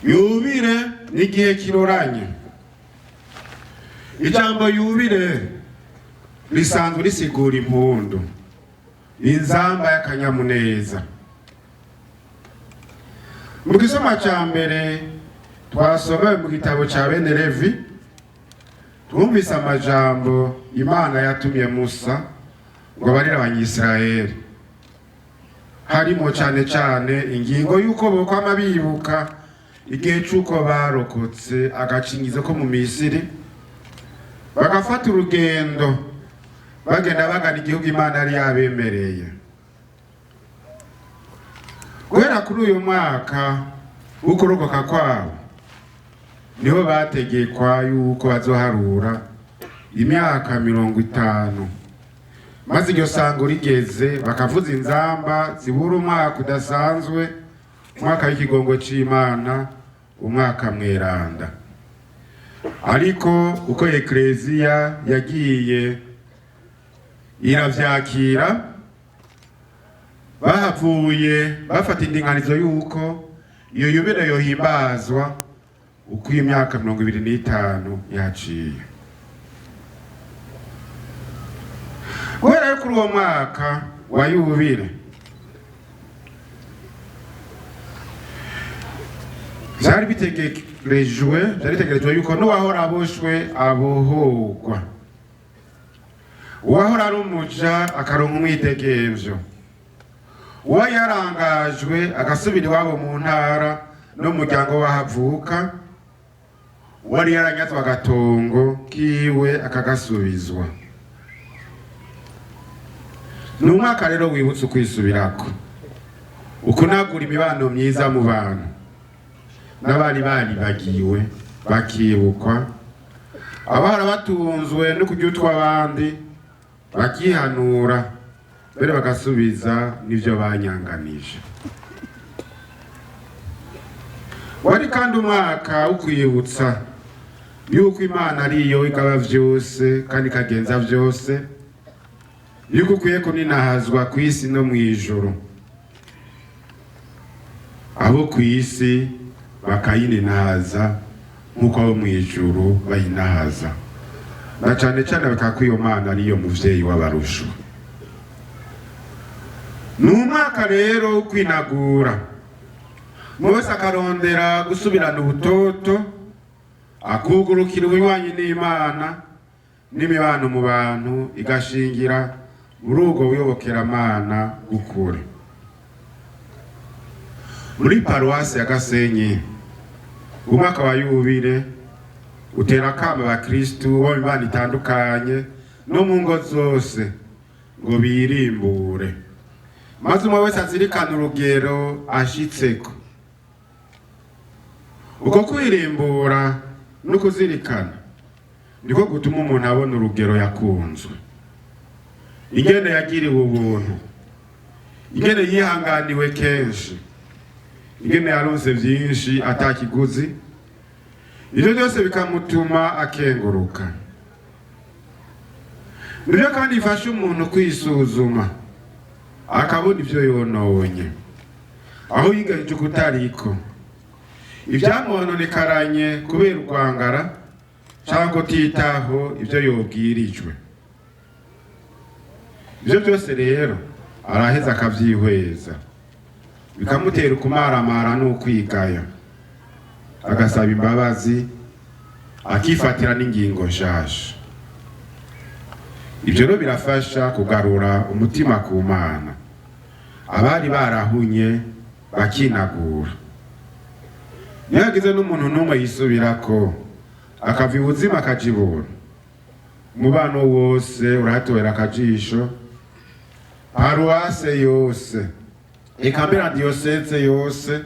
Yubile n'igihe kiroranye. Ijambo yubile risanzwe risigura impundu, inzamba y'akanyamuneza. Mu gisoma ca mbere twasomewe mu gitabo ca bene Levi, twumvise amajambo Imana yatumye Musa ngo abarire Abanyisirayeli, harimo cane cane ingingo y'uko bokwama bibuka igihe c'uko barokotse agacinyizo ko mu Misiri, bagafata urugendo bagenda bagana igihugu Imana yari yabemereye. Guhera kuri uyu mwaka w'ukurokoka kwabo, niho bategekwa yuko bazoharura imyaka 50, maze iryo sango rigeze bakavuza inzamba zibura umwaka udasanzwe, umwaka w'ikigongo c'Imana, umwaka mweranda. Ariko uko Ekleziya yagiye iravyakira, bahavuye bafata indinganizo yuko iyo yubile yohimbazwa uko imyaka 25 yaciye. Guhera yo kuri uwo mwaka wa yubile, vyari bitegerejwe yuko n'uwahora aboshwe abohorwa, uwahora ari umuja akaronka umwidegemvyo, uwo yarangajwe agasubira iwabo mu ntara no mu muryango w'ahavuka, uwari yaranyazwe agatongo kiwe akagasubizwa. Ni umwaka rero wibutsa ukwisubirako, ukunagura imibano myiza mu bantu, n'abari baribagiwe bakibukwa, abahora batunzwe no kurya utw'abandi bakihanura, mbere bagasubiza n'ivyo banyanganije. Wari kandi umwaka wo kwibutsa yuko Imana ariyo igaba vyose kandi ikagenza vyose, yuko ukwiye kuninahazwa kw'isi no mw'ijuru, abo kw'isi bakayininahaza nk'uko abo mw'ijuru bayinahaza, na cane cane bakako iyo Mana ariyo muvyeyi w'abarushwa. Ni umwaka rero wo kwinagura, umwe wese akarondera gusubirana ubutoto, akugurukira ubunywanyi n'Imana, n'imibano mu bantu igashingira muri ubwo buyobokeramana bw'ukuri. Muri paruwasi ya Gasenyi, umwaka wa yubile utera akamo abakristu bo mu mibano itandukanye no mu ngo zose ngo birimbure, maze umwe wese azirikane urugero ashitseko. Uko kwirimbura no kuzirikana niko gutuma umuntu abona urugero yakunzwe, ingene yagiriwe ubuntu, ingene yihanganiwe kenshi, ingene yaronse vyinshi atakiguzi. Ivyo byose bikamutuma akenguruka. Nibyo kandi bifasha umuntu kwisuzuma, akabona ivyo yononye, aho yigarije ukutariko, ivyamwononekaranye kubera urwangara canke kutitaho ivyo yobwirijwe. Ivyo byose rero araheza akavyihweza, bikamutera ukumaramara n'ukwigaya, agasaba imbabazi, akifatira n'ingingo nshasha. Ivyo rero birafasha kugarura umutima ku Mana, abari barahunye bakinagura. Iyo hagize n'umuntu n'umwe yisubirako akava ibuzima akaja ibuntu, umubano wose urahatobera akajisho, paruwase yose, eka mbere na diyoseze yose,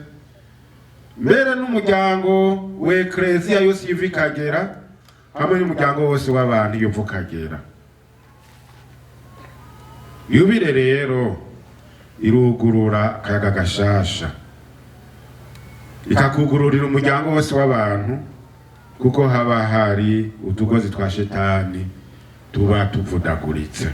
mbere n'umuryango w'ekleziya yose iyo uva ikagera, hamwe n'umuryango wose w'abantu iyo uva ukagera. Yubile rero irugurura akayaga gashasha, ikakugururira umuryango wose w'abantu, kuko haba hari utugozi twa shetani tuba tuvudaguritse.